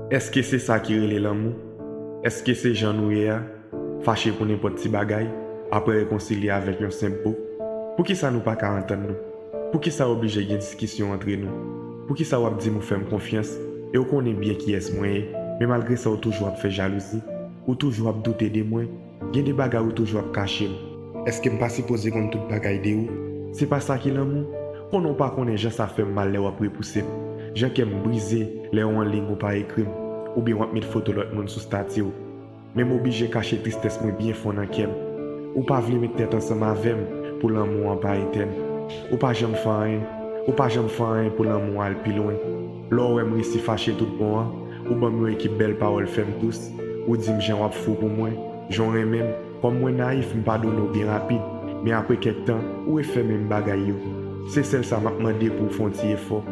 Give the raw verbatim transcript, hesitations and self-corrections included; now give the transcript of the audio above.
Èske se sa ki rele lanmou? Èske se jan nou ye a, fache pou nenpòt ti bagay, apre rekonsilye avèk yon senp bo? Poukisa nou pa ka antann nou? Poukisa oblije gen diskisyon antre nou? Poukisa w ap di m ou fè m konfyans, e w konnen byen kiyès mwen ye, men malgre sa ou toujou ap fè jalouzi, ou toujou ap doute de mwen, gen de bagay ou toujou ap kache m. Èske m pa sipoze konn tout bagay de ou? Se pa sa ki lanmou? Konnen w pa konnen jan sa fè m mal lè w ap repouse m, jan kè m brize lè w anliy ou pa ekri m, oubyen w ap met foto lòt moun sou stati w. Men m oblije kache tristès mwen byen fon nan kè m. Ou pa vle met tèt ansanm avè m pou lanmou an pa etèn. Ou pa janm fè anyen, ou pa janm fè anyen pou lanmou an al pi lwen. Lè w wè m resi fache tout bon an, ou ban m yon ekip bèl pawòl fè m dous, ou di m jan w ap fou pou mwen, jan w renmen m. Kòm mwen nayif, m padone w byen rapid, men apre kèk tan, ou refè menm bagay yo. Se sèl sa m ap mande pou w fè yon ti efò.